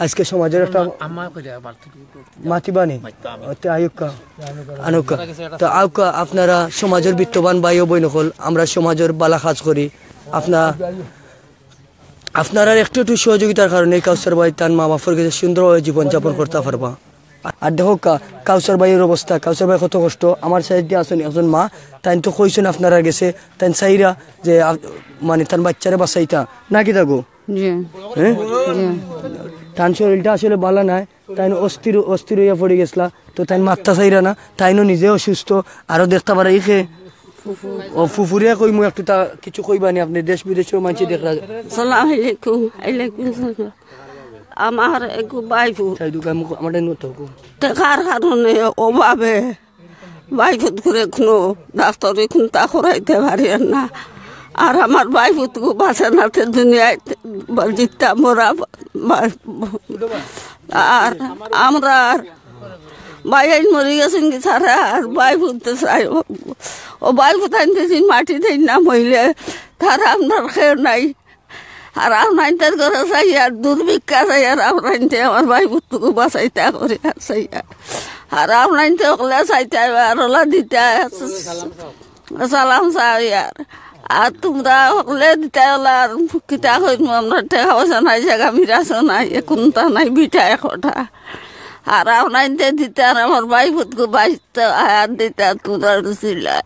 আজকে সমাজর একটা আমার কইলে আবার তো মাতিবানি? মাততাম আমি। অতে আউক্কা, আনুক্কা। তো আউক্কা, আপনারা সমাজর বিত্তবান ভাই ও বইন অকল, আমরা সমাজর বালা কাজ করি। আপনা-, আপনারার একটু একটু সহযোগিতার কারণে কাউসার ভাই তান মা বাপর গেছে সুন্দরভাবে জীবনযাপন করতা পারবা। আর দেখউক্কা, কাউসার ভাইর অবস্থা, কাউসার ভাই কত কষ্ট। আমার সাইডে আছইন একজন মা, তাইন তো কইছইন আপনারার গেছে, তাইন চাইরা যে, আ, মানে, তান বাইচ্চারে বাঁচাইতা, না কিতা গো? জি। হ্যাঁ? জি। তান শরীরটা আসলে বালা নায়, তাইন অস্থির, অস্থির অইয়া পড়ি গেছলা, তো তাইন মাততা চাইরা না, তাইনও নিজে অসুস্থ, আরো দেখতা পারা ইখে, ও ফুফুরে কইমু একটু, তা কিছু কইবানি আপনে, দেশ বিদেশর মানষে দেখরা। সালাম আলাইকুম। আলাইকুম সালাম। আমার একটু ভাইফু তাই দুকা মুখ আমার টাইম করতে হবে। টেকার কারণে অভাবে ভাইফুত করে কোনো ডাক্তারি কুন্তা করাইতে পারি না। আর আমার ভাইফুত বাঁচে না, তে দুনিয়াত জিততাম ওরা বা-, আর আমরা ভাইয়াইন মরি গেছইন কি ছাড়া আর ভাইফুত চাই। ও ভাইফুত আনতে দিন মাটি দেন না মইলে তারা আপনার খেয়ে নাই। আর আপনাইনতে করে চাই আর দুর্ভিক্ষা চাই আর আপনাইনতে আমার ভাইফুতটুকু বাঁচাইতা করে আর চাই আর। আর আপনাইনতে অকলে চাইতা আর ওলা দিতা। সালাম চাই আর। আর তুমরা হকলে দিতা অলা, আর কিতা কইমু, আমরার টেকা পয়সা নাই, জাগা মিরাসও নাই, কুন্তা নাই, ভিটা একটা। আর আপনাইন্তে দিতা, আর আমার ভাইফুতগু বাইচতো, আর দিতা তুমরার উছিলায়।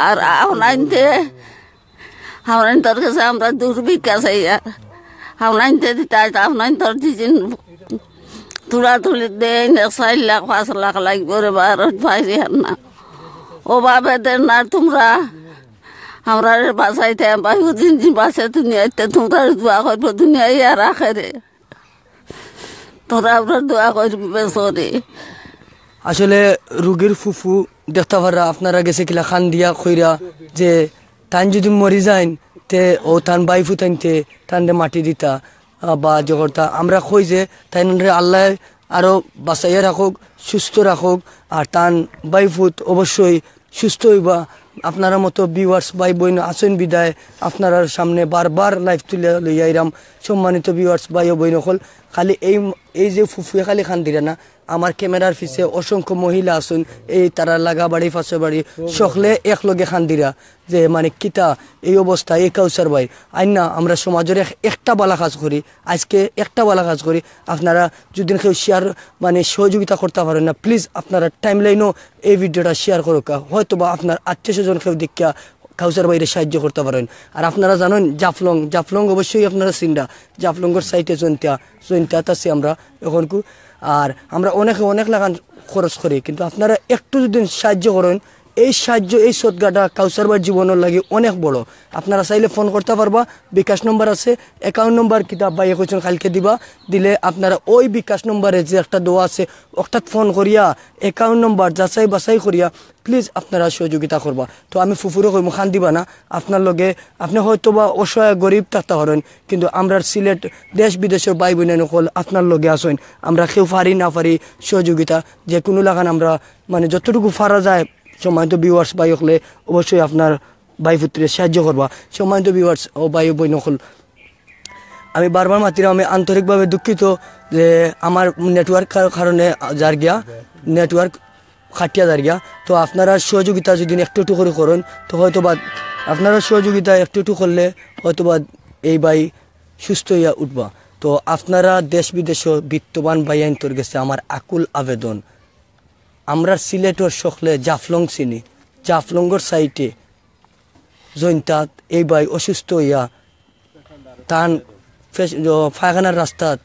আর আপনাইন্তে, আপনাইন্তর গেছে আমরা দুর্ভিক্ষা চাইয়ার। আপনাইন্তে দিতা, আপনাইন্তর দিন তুলা তুলি দেইন, চাইর লাখ, পাঁচ লাখ লাগবো রে বা, আর পাইরাম না। অভাবে দেইন না তুমরা, আমরারে বাচাইতায়, ভাইফুত জিন্দি আছে দুনিয়াত, তুমরারে দোয়া করবো দুনিয়ায় আর আখেরাতে। তুমরা আমরার দোয়া করবে সরে। আসলে রুগীর ফুফু দেখতা পাররা, আপনারার গেছে কিলা কান্দিয়া কইরা যে তাইন যুদি মরি যাইন, তে অউ তান ভাইফুতাইন্তে তানরে মাটি দিতা, আহ, বা যে করতা। আমরা কই যে তাইনরে আল্লায় আরো বাচাইয়া রাখউক, সুস্থ রাখউক, আর তান ভাইফুত অবশ্যই সুস্থ অইবা। আপনারার মতো viewers ভাই বইন আছইন বিদায় আপনারার সামনে বারবার live তুলিয়া লইয়া আইরাম। সম্মানিত viewers ভাই ও বইন অকল, খালি এই, এই যে ফুফুয়ে খালি কান্দিরা না, আমার camera-র পিছে অসংখ্য মহিলা আছইন, এই তারার লাগা বাড়ি, পাশে বাড়ি, সকলে একলগে কান্দিরা যে মানে কিতা এই অবস্থা, এই কাউসার ভাই। আইন না, আমরা সমাজর এক-, একটা বালা কাজ করি, আইজকে একটা বালা কাজ করি। আপনারা যুদি কেউ share মানে সহযোগিতা করতা পারইন না, please আপনারা timeline-ও এই video-টা share করউক্কা। হয়তোবা আপনার আত্মীয় স্বজন কেউ দেখিয়া কাউসার ভাইরে সাহায্য করতা পারইন। আর আপনারা জানইন জাফলং, জাফলং অবশ্যই আপনারা চিনরা, জাফলংর side-এ জৈন্তা, জৈন্তাত আছি আমরা অখনকু। আর আমরা অনেকে অনেক লাখান খরচ করি, কিন্তু আপনারা একটু যুদি সাহায্য করইন, এই সাহায্য, এই সদকাটা কাউসার ভাইর জীবনর লাগি অনেক বড়। আপনারা চাইলে phone করতা পারবা, বিকাশ number আছে, account number কিতা ভাইয়ে কইছইন কাইলকে দিবা, দিলে আপনারা ওই বিকাশ number-এ যে একটা দেওয়া আছে, অটাত phone করিয়া account number যাচাই বাছাই করিয়া please আপনারা সহযোগিতা করবা। তো আমি ফুফুরে কইমু, কান্দিবা না, আপনার লগে, আপনে হয়তোবা অসহায় গরিব থাকতা পারইন, কিন্তু আমরার সিলেট দেশ বিদেশর ভাই বইন অকল আপনার লগে আছইন। আমরা কেউ পারি না পারি সহযোগিতা, যে কুনু লাখান আমরা মানে যতটুকু পারা যায়, সম্মানিত viewers ভাই অকলে অবশ্যই আপনার ভাইফুতরে সাহায্য করবা। সম্মানিত viewers ও ভাই ও বইন অকল, আমি বারবার মাতিরাম, আমি আন্তরিকভাবে দুঃখিত যে আমার network কার-, কারণে যার গিয়া, network কাটিয়া যার গিয়া। তো আপনারা সহযোগিতা যুদি একটু একটু করি করইন, তো হয়তোবা আপনারা সহযোগিতা একটু একটু করলে হয়তোবা এই ভাই সুস্থ অইয়া উঠবা। তো আপনারা দেশ বিদেশো বিত্তবান ভাইয়াইন্তর গেছে আমার আকুল আবেদন, আমরার সিলেটর সকলে জাফলং চিনি, জাফলংর side-এ জৈন্তাত এই ভাই অসুস্থ অইয়া তান ফেস-, ও, পায়খানার রাস্তাত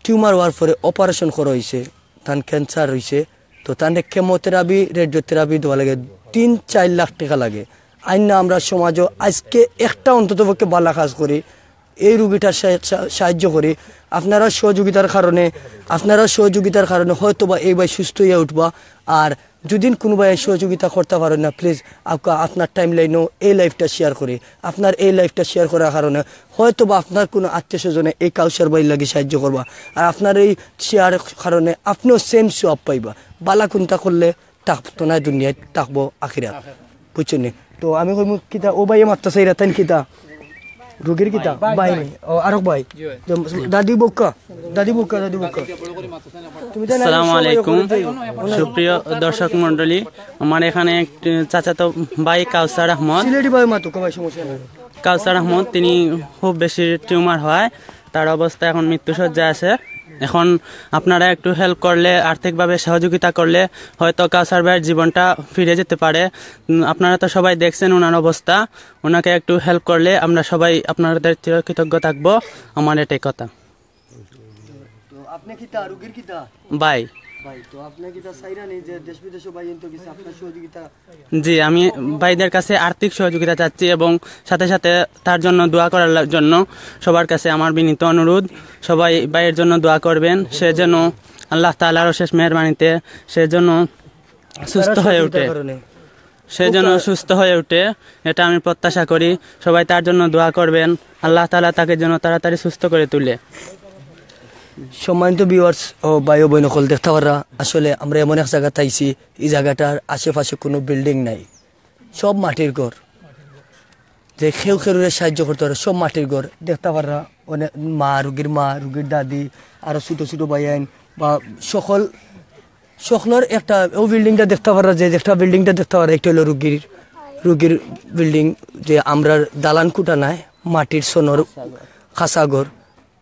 tumor অওয়ার পরে operation করা অইছে, তান cancer অইছে। তো তানরে chemotherapy, radiotherapy দেওয়া লাগে, তিন চাইর লাখ টেকা লাগে। আইন না আমরা সমাজো আইজকে একটা অন্তত পক্ষে বালা কাজ করি, এই রুগীটার সা-, সা-, সাহায্য করি। আপনারা সহযোগিতার কারণে, আপনারা সহযোগিতার কারণে হয়তোবা এই ভাই সুস্থ অইয়া উঠবা। আর যুদি কুনু ভাই সহযোগিতা করতা পারইন না, please আপকা-, আপনার timeline-ও এই live-টা share করি। আপনার এই live-টা share করার কারণে হয়তোবা আপনার কুনু আত্মীয় স্বজনে এই কাউসার ভাইর লাগি সাহায্য করবা। আর আপনার এই share কারণে আপনেও same সওয়াব পাইবা। বালা কুন্তা করলে থাকতো না দুনিয়াত, থাকবো আখিরাত। বুঝছইন নি? তো আমি কইমু কিতা, ও ভাইয়ে মাততা চাইরা, তাইন কিতা? রুগীর কিতা? ভাই, ভাই। ও, আরক ভাই। জি ভাই। তো দাদি বউক্কা, দাদি বউক্কা, দাদি বউক্কা। তুমি তো না আসসালামু সবাই আলাইকুম। ওখানে যাই। সুপ্রিয় দর্শক মণ্ডলী, আমার এখানে এক চাচাতো ভাই কাউসার আহমদ। সিলেটি ভাই মাতো, কবাই সমস্যা নাই। কাউসার আহমদ, তিনি খুব বেশি tumor হয়, তার অবস্থা এখন মৃত্যুশয্যায় আছে। এখন আপনারা একটু help করলে, আর্থিকভাবে সহযোগিতা করলে হয়তো কাউসার ভাইয়ের জীবনটা ফিরে যেতে পারে। উম, আপনারা তো সবাই দেখছেন ওনার অবস্থা, ওনাকে একটু help করলে আমরা সবাই আপনাদের চিরকৃতজ্ঞ থাকবো। আমার এটাই কথা। তো আপনি কিতা, রুগীর কিতা? ভাই। ভাই, তো আপনি কিতা চাইরা নি যে দেশ বিদেশো ভাইয়াইন্তে গেছে আপনার সহযোগিতা? জি, আমি ভাইদের কাছে আর্থিক সহযোগিতা চাচ্ছি এবং সাথে সাথে তার জন্য দোয়া করার লা-, জন্য সবার কাছে আমার বিনীত অনুরোধ, সবাই ভাইয়ের জন্য দোয়া করবেন, সে যেন আল্লাহ তাআলার অশেষ মেহেরবানিতে সে যেন সুস্থ হয়ে ওঠে। সে যেন সুস্থ হয়ে ওঠে, এটা আমি প্রত্যাশা করি। সবাই তার জন্য দোয়া করবেন, আল্লাহ তাআলা তাকে যেন তাড়াতাড়ি সুস্থ করে তুলে। সম্মানিত viewers ও ভাই ও বইন অকল, দেখতা পাররা, আসলে আমরা এমন এক জাগাত আইছি, এই জাগাটার আশেপাশে কুনু building নাই, সব মাটির ঘর। যে কেউ কেউরে সাহায্য করতা পাররা, সব মাটির ঘর। দেখতা পাররা, অনেক মা, রুগীর মা, রুগীর দাদি, আরো ছোট ছোট ভাইয়াইন বা সকল, সকলর একটা, ও building-টা দেখতা পাররা, যে একটা building-টা দেখতা পাররা, একটা অইলো রুগীর রুগীর বিল্ডিং, যে আমরার দালান কুটা নায়, মাটির সনর খাসাঘর,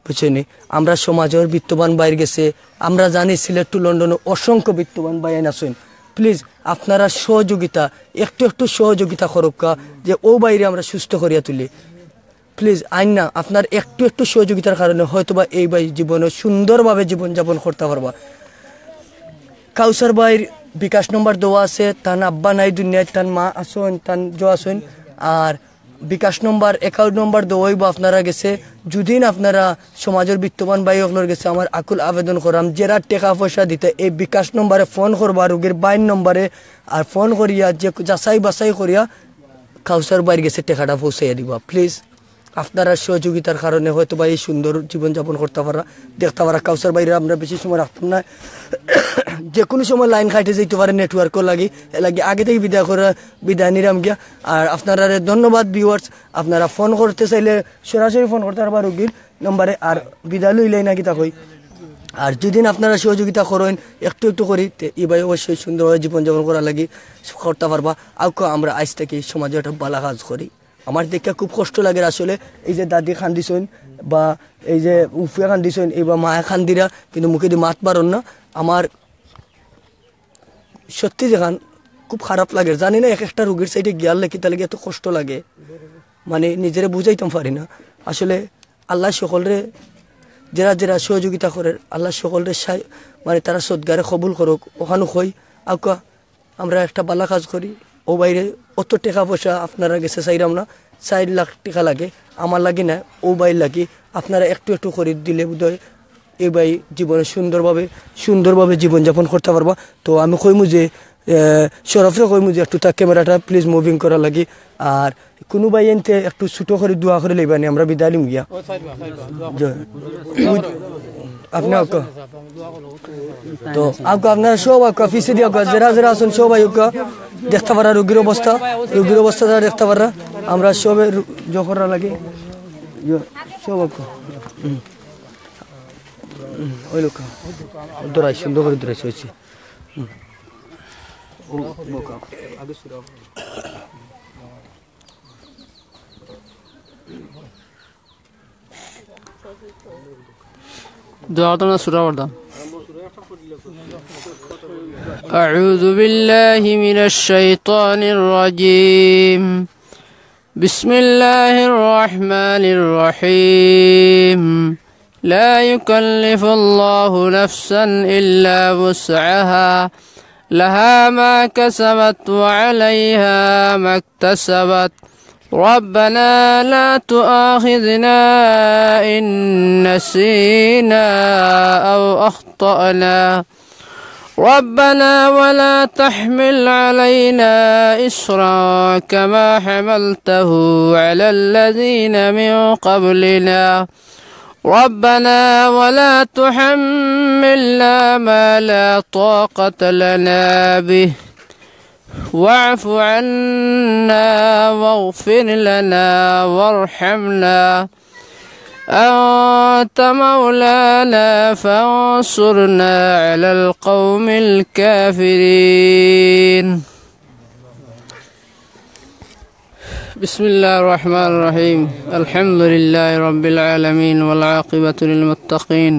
বুঝছইন নি? আমরা সমাজর বিত্তবান ভাইর গেছে, আমরা জানি সিলেট to লন্ডনো অসংখ্য বিত্তবান ভাইয়াইন আছইন। প্লিজ, আপনারা সহযোগিতা, একটু একটু সহযোগিতা করউক্কা, যে অউ ভাইরে আমরা সুস্থ করিয়া তুলি। প্লিজ, আইন না, আপনার একটু একটু সহযোগিতার কারণে হয়তোবা এই ভাই জীবনে সুন্দরভাবে জীবনযাপন করতা পারবা। কাউসার ভাইর বিকাশ নম্বর দেওয়া আছে, তান আব্বা নাই দুনিয়াত, তান মা আছইন, তান জো আছইন। আর বিকাশ নম্বর, অ্যাকাউন্ট নম্বর দেওয়া অইবো আপনারার গেছে। যুদিন আপনারা সমাজর বিত্তবান ভাই অকলর গেছে আমার আকুল আবেদন করাম, যেরা টেকা পয়সা দিতা, এই বিকাশ নম্বরে ফোন করবা, রুগীর ভাইর নম্বরে, আর ফোন করিয়া যে যাচাই বাছাই করিয়া কাউসার ভাইর গেছে টেকাটা পৌঁছাইয়া দিবা। প্লিজ, আপনারার সহযোগিতার কারণে হয়তোবা এই সুন্দর জীবনযাপন করতা পাররা, দেখতা পাররা। কাউসার ভাইরে আমরা বেশি সময় রাখতাম না, যে কুনু সময় লাইন কাটি যাইতো পারে নেটওয়ার্কর লাগি, এর লাগি আগে থাকি বিদায় করা, বিদায় নিরাম গিয়া। আর আপনারারে ধন্যবাদ ভিউয়ার্স, আপনারা ফোন করতে চাইলে সরাসরি ফোন করতা পারবা রুগীর নম্বরে, আর বিদায় লইলাই না কিতা কই। আর যুদিন আপনারা সহযোগিতা করইন একটু একটু করি, তে ই ভাই অবশ্যই সুন্দরভাবে জীবনযাপন করার লাগি করতা পারবা। আউক্কা আমরা আইজ থাকি সমাজে একটা ভালা কাজ করি। আমার দেখিয়া খুব কষ্ট লাগের আসলে, এই যে দাদি কান্দিছইন বা এই যে উফুয়া কান্দিছইন, এই বা মায়া কান্দিরা, কিন্তু মুখেদি মাত বারইন না। আমার সত্যি যেখান খুব খারাপ লাগের, জানি না এক একটা রুগীর সাইডে গিয়ার লাগি তার লাগি এত কষ্ট লাগে, মানে নিজেরে বুঝাইতাম পারি না। আসলে আল্লায় সকলরে, যেরা যেরা সহযোগিতা করের, আল্লায় সকলরে সাই-, মানে তারার সদগারে কবুল করউক। অখানউ কই, আউক্কা আমরা একটা ভালা কাজ করি, অউ ভাইরে অত টেকা পয়সা আপনারার গেছে চাইরাম না, চাইর লাখ টেকা লাগে, আমার লাগি না, অউ ভাইর লাগি। আপনারা একটু একটু করি দিলে বোধহয় এই ভাই জীবনে সুন্দরভাবে, সুন্দরভাবে জীবনযাপন করতা পারবা। তো আমি কইমু যে, আহ, শরফরে কইমু যে একটু তার ক্যামেরাটা প্লিজ মুভিং করার লাগি। আর কুনু ভাইয়াইন্তে একটু ছোট করি দোয়া করি লইবা নি, আমরা বিদায় লিমু গিয়া। জি। আপনে আউক্কা। তো আউক্কা, আপনারা সব আউক্কা, পিছেদি আউক্কা, যেরা যেরা আছইন সব আউক্কা। দেখতা পাররা রুগীর অবস্থা, রুগীর অবস্থা তারা দেখতা পাররা। আমরা সবে রু-, জোহরর লাগি। জি, সব আউক্কা। হুম। হুম, অউ লোক। দৌড়াই, সুন্দর করি দৌড়াইছে, অইছে। হুম। ও, বোকা। দোয়া তো না সুরা পড়তাম। أعوذ بالله من الشيطان الرجيم. بسم الله الرحمن الرحيم. لا يكلف الله نفسا إلا وسعها، لها ما كسبت وعليها ما اكتسبت. ربنا لا تؤاخذنا إن نسينا أو أخطأنا. ربنا ولا تحمل علينا إصرا كما حملته على الذين من قبلنا. ربنا ولا تحملنا ما لا طاقة لنا به. واعف عنا واغفر لنا وارحمنا. أنت مولانا فانصرنا على القوم الكافرين. بسم الله الرحمن الرحيم. الحمد لله رب العالمين والعاقبة للمتقين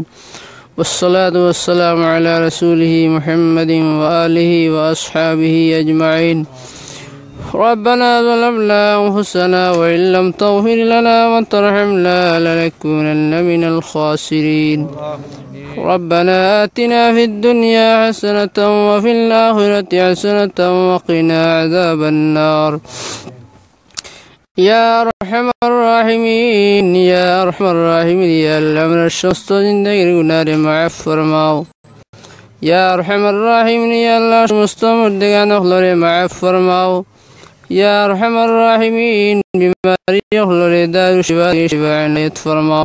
والصلاة والسلام على رسوله محمد وآله وأصحابه أجمعين. ربنا ظلمنا أنفسنا وإن لم تغفر لنا وترحمنا لنكونن من الخاسرين. ربنا آتنا في الدنيا حسنة وفي الآخرة حسنة وقنا عذاب النار. يا أرحم الراحمين، يا أرحم الراحمين, ইয়া আল্লাহ, আমরার সমস্ত জিন্দেগির গুনারে মাফ ফরমাও। ইয়া আরহামার রাহিমিন, ইয়া আল্লাহ, সমস্ত মুর্দেগান অকলরে মাফ ফরমাও। ইয়া আরহামার রাহিমিন, বিমারি অকলরে দারুশ শিফা, শিফা এনায়েত ফরমাও।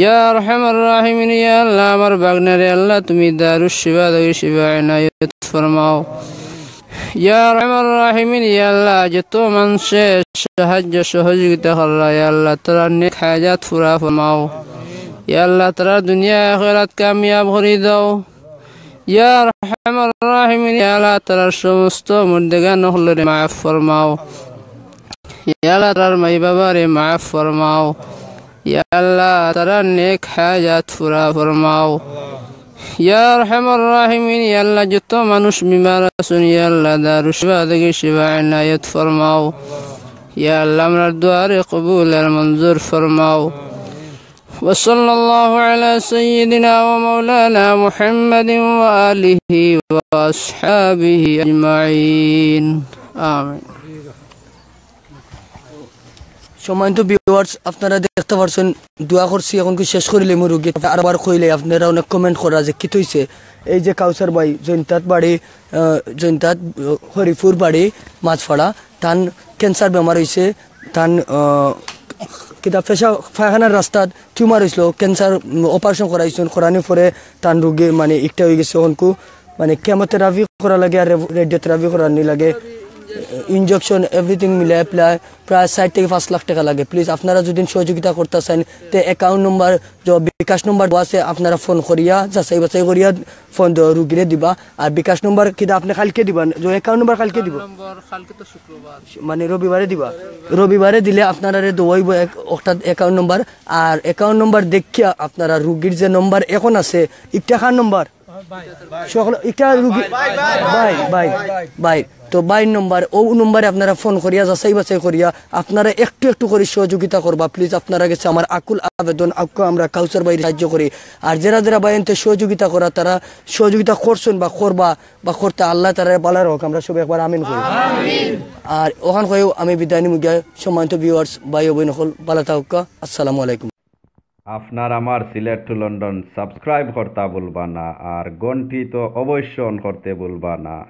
ইয়া আরহামার রাহিমিন, ইয়া আল্লাহ, আমার বাগনারে আল্লাহ, তুমি দারুশ শিফা, দারুশ শিফা এনায়েত ফরমাও। ইয়া আরহামার রাহিমিন, ইয়া আল্লাহ, যত মানষে সাহায্য সহযোগিতা করলা, ইয়া আল্লাহ, তারার নেক হাজাত পুরা ফরমাও। ইয়া আল্লাহ, তারার দুনিয়া আখিরাত কামিয়াব করি দাও। ইয়া আরহামার রাহিমিন, ইয়া আল্লাহ, তারার সমস্ত মুর্দেগান অকলরে মাফ ফরমাও। ইয়া আল্লাহ, তারার মাই বাবারে মাফ ফরমাও। ইয়া আল্লাহ, তারার নেক হাজাত পুরা ফরমাও। ইয়া আরহামার রাহিমিন, ইয়া আল্লাহ, যত মানুষ বিমার আছইন, ইয়া আল্লাহ, দারুশ শিফা থাকি শিফা এনায়েত ফরমাও। ইয়া আল্লাহ, আমরার দোয়ারে কবুল আর মঞ্জুর ফরমাও। وصلى الله على سيدنا ومولانا محمد وآله وأصحابه أجمعين. آمين. সম্মানিত ভিউয়ার্স, আপনারা দেখতা পারছইন, দোয়া করছি, অখন কি শেষ করিলিমু রুগী। আরবার কইলে আপনারা অনেক কমেন্ট করা যে কিতা অইছে। এই যে কাউসার ভাই, জৈন্তাত বাড়ি, আহ, জৈন্তাত, আহ, হরিপুর বাড়ি, মাছপাড়া, তান ক্যান্সার বেমার অইছে, তান, আহ, কিতা পেশা পায়খানার রাস্তাত টিউমার অইছিল, ক্যান্সার, উম, অপারেশন করাইছইন, করানির পরে তান রুগী মানে একটা অইগেছে অখনকু, মানে কেমোথেরাপি করা লাগে আর রে-, রেডিওথেরাপি করানি লাগে, ইনজেকশন, এভরিথিং মিলাইয়া প্রায়, প্রায় চাইর থাকি পাঁচ লাখ টেকা লাগে। প্লিজ আপনারা যদি সহযোগিতা করতা চাইন, তে অ্যাকাউন্ট নম্বর, যে বিকাশ নম্বর দেওয়া আছে, আপনারা ফোন করিয়া, যাচাই বাছাই করিয়া ফোন দ-, রুগীরে দিবা। আর বিকাশ নম্বর কিতা আপনে কাইলকে দিবা, যে অ্যাকাউন্ট নম্বর কাইলকে দিবা? নম্বর কালকে তো শুক্রবার। মানে রবিবারে দিবা। রবিবারে দিলে আপনারারে দেওয়া অইবো এক, অর্থাৎ অ্যাকাউন্ট নম্বর। আর অ্যাকাউন্ট নম্বর দেখিয়া আপনারা রুগীর যে নম্বর অখন আছে, ইটা কার নম্বর? সকল ইটা রুগী, ভাই, ভাই, ভাই। তো ভাইর নম্বর, অউ নম্বরে আপনারা ফোন করিয়া, যাচাই বাছাই করিয়া, আপনারা একটু একটু করি সহযোগিতা করবা। প্লিজ, আপনারার গেছে আমার আকুল আবেদন, আউক্কা আমরা কাউসার ভাইরে সাহায্য করি। আর যেরা যেরা ভাইয়াইন্তে সহযোগিতা করা, তারা সহযোগিতা করছইন বা করবা বা করতা, আল্লাহ তারারে ভালা রাখউক। আমরা সবে একবার আমিন কই। আর অখান কইয়াউ আমি বিদায় নিমু গিয়া। সম্মানিত ভিউয়ার্স, ভাই ও বইন অকল, ভালা থাকউক্কা। আসসালামু আলাইকুম। আপনার আমার সিলেট টু লন্ডন সাবস্ক্রাইব করতা ভুলবা না, আর ঘন্টি তো অবশ্য on করতে ভুলবা না।